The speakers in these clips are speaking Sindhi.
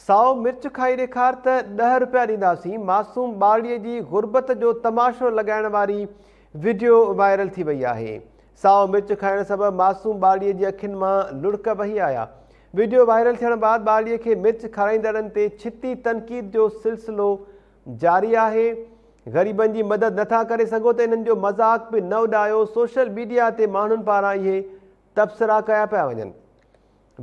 سائو مرچ کائي ڏيکار ته ڏهه رپيا ڏينداسين، معصوم ٻارڙي جي غربت جو تماشو لڳائڻ واري وڊيو وائرل ٿي وئي آهي. سائو مرچ کائڻ سبب معصوم ٻارڙي جي اکين مان لڙڪ وهي آيا. وڊيو وائرل ٿيڻ بعد ٻارڙي کي مرچ کارائيندڙن تي ڇتي تنقيد جو سلسلو جاري آهي. غريبن جي مدد نٿا ڪري سگهو ته انهن جو مذاق به نه اڏايو، سوشل ميڊيا تي ماڻهن پاران اهي تبصرا ڪيا پيا وڃن.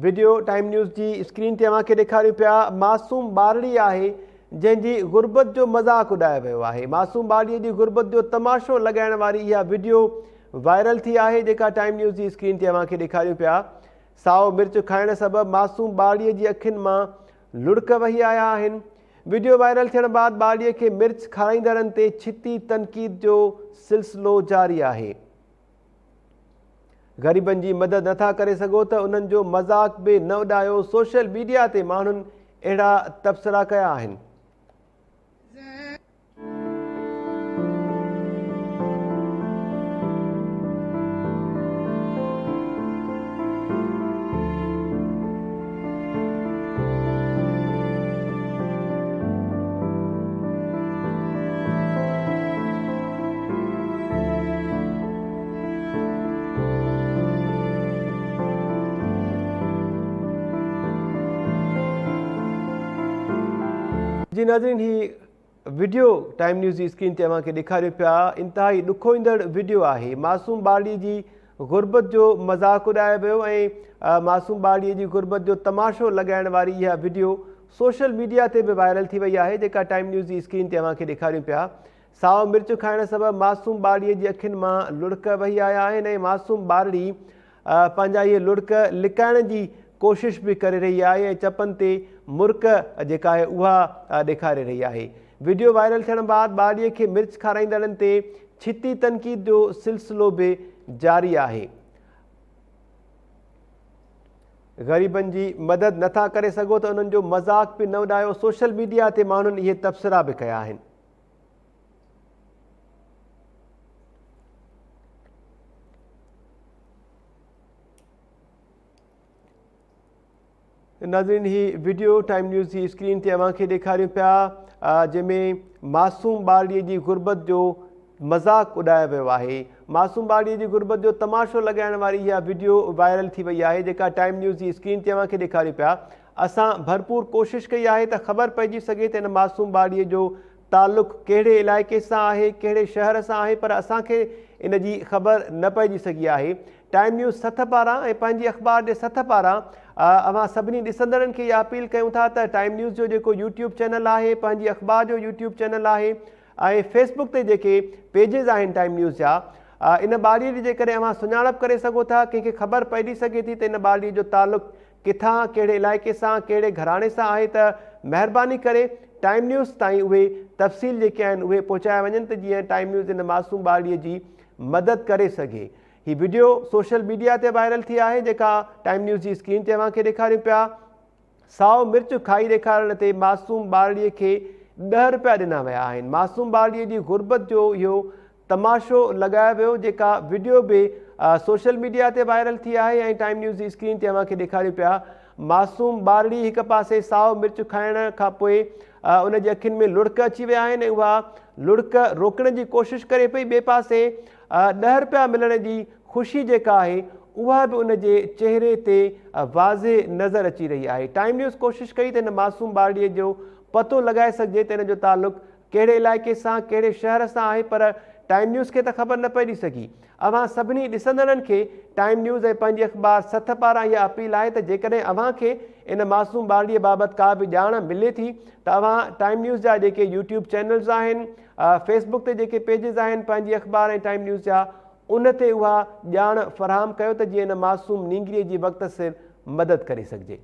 وڊيو ٽائيم نيوز جي اسڪرين تي اوهان کي ڏيکاريون پيا معصوم ٻارڙي آهي جنهن جي غربت جو مذاق اڏايو ويو آهي معصوم ٻارڙي جي غربت جو تماشو لڳائڻ واري اها وڊيو وائرل ٿي آهي جيڪا ٽائيم نيوز جي اسڪرين تي اوهان کي ڏيکاريون پيا سائو مرچ کائڻ سبب معصوم ٻارڙي جي اکين مان لڙڪ وهي آيا آهن وڊيو وائرل ٿيڻ بعد ٻارڙي کي مرچ کارائيندڙن تي ڇتي تنقيد جو سلسلو جاري آهي. غريبن جي مدد نٿا ڪري سگهو ته انهن جو مذاق به نه اڏايو، سوشل ميڊيا تي ماڻهن اهڙا تبصرا ڪيا آهن. جي ناظرين هي وڊيو ٽائيم نيوز جي اسڪرين تي اوهان کي ڏيکاريون پيا انتهائي ڏکوئيندڙ وڊيو آهي معصوم ٻارڙي جي غربت جو مذاق اڏايو ويو ۽ معصوم ٻارڙي جي غربت جو تماشو لڳائڻ واري اها وڊيو سوشل ميڊيا تي به وائرل ٿي وئي آهي جيڪا ٽائيم نيوز جي اسڪرين تي اوهان کي ڏيکاريون پيا سائو مرچ کائڻ سبب معصوم ٻارڙي جي اکين مان لڙڪ وهي آيا آهن ۽ معصوم ٻارڙي پنهنجا اهي لڙڪ لڪائڻ جي ڪوشش به ڪري رهي آهي ۽ چپن تي مرڪ جيڪا آهي اها ڏيکاري رهي آهي. وڊيو وائرل ٿيڻ بعد ٻارڙي کي مرچ کارائيندڙن تي ڇتي تنقيد جو سلسلو به جاري آهي. غريبن جي مدد نٿا ڪري سگهو ته انهن جو مذاق به نه اڏايو، سوشل ميڊيا تي ماڻهن اهي تبصرا به ڪيا آهن. ناظرين هي وڊيو ٽائيم نيوز جي اسڪرين تي اوهان کي ڏيکاريون پيا جنهن ۾ معصوم ٻارڙي جي غربت جو مذاق اڏايو ويو آهي معصوم ٻارڙي جي غربت جو تماشو لڳائڻ واري اها وڊيو وائرل ٿي وئي آهي جيڪا ٽائيم نيوز جي اسڪرين تي اوهان کي ڏيکاريون پيا اسان ڀرپور ڪوشش ڪئي آهي ته خبر پئجي سگهي ته ان معصوم ٻارڙي جو تعلق ڪهڙي علائقي سان آهي، ڪهڙي شهر سان آهي پر اسان کي ان جي خبر نه پئجي سگهي آهي. ٽائيم نيوز سٿ پاران ۽ پنهنجي اخبار جي سٿ پاران اوهان سڀني ڏسندڙن کي اها اپيل ڪيون ٿا ته ٽائيم نيوز جو جيڪو يوٽيوب چينل آهي، پنهنجي اخبار جو يوٽيوب چينل آهي ۽ فيس بڪ تي جيڪي پيجز آهن ٽائيم نيوز جا ان ٻارڙي جي جيڪڏهن اوهان سڃاڻپ ڪري سگهو ٿا، ڪنهن کي خبر پئجي سگهي ٿي ته ان ٻارڙي جو تعلق ڪٿان، ڪهڙي علائقي سان، ڪهڙي گهراڻي سان آهي ته مهرباني ڪري ٽائيم نيوز تائين اهي تفصيل جيڪي آهن اهي پهچايا وڃن ته جيئن ٽائيم نيوز ان معصوم ٻارڙي جي مدد ڪري سگهي. هي وڊيو سوشل ميڊيا تي وائرل ٿي آهي جيڪا ٽائيم نيوز جي اسڪرين تي اوهان کي ڏيکاريون پيا. سائو مرچ کائي ڏيکارڻ تي معصوم ٻارڙي کي ڏهه رپيا ڏنا ويا آهن. معصوم ٻارڙي جي غربت جو اهو تماشو لڳايو ويو جيڪا وڊيو به سوشل ميڊيا تي وائرل ٿي آهي ۽ ٽائيم نيوز جي اسڪرين تي اوهان کي ڏيکاريون پيا معصوم ٻارڙي هڪ پاسي سائو مرچ کائڻ کان پوء ان جي اکين ۾ لڙڪ اچي ويا آهن ۽ اها لڙڪ روڪڻ جي ڪوشش ڪري پئي ٻئي پاسي ڏهه رپيا ملڻ جي خوشي جيڪا آهي اها به ان جي چهري تي واضح نظر اچي رهي آهي ٽائيم نيوز ڪوشش ڪئي ته ان معصوم ٻارڙي جو پتو لڳائي سگهجي ته ان جو تعلق ڪهڙي علائقي سان ڪهڙي شهر سان آهي پر ٽائيم نيوز کي ته خبر نه پئجي سگهي. اوهان سڀني ڏسندڙن کي ٽائيم نيوز ۽ پنهنجي اخبار سٿ پاران اها اپيل آهي ته جيڪڏهن اوهان کي ان معصوم ٻارڙيء بابت ڪا به ڄاڻ ملي ٿي ته اوهان ٽائيم نيوز جا جيڪي يوٽيوب چينلز آهن فيس بڪ تي جيڪي پيجز آهن پنهنجي اخبار ۽ ٽائيم نيوز جا ان تي اها ڄاڻ فراهم ڪيو ته جيئن ان معصوم نينگريء جي وقت سر مدد ڪري سگهجي.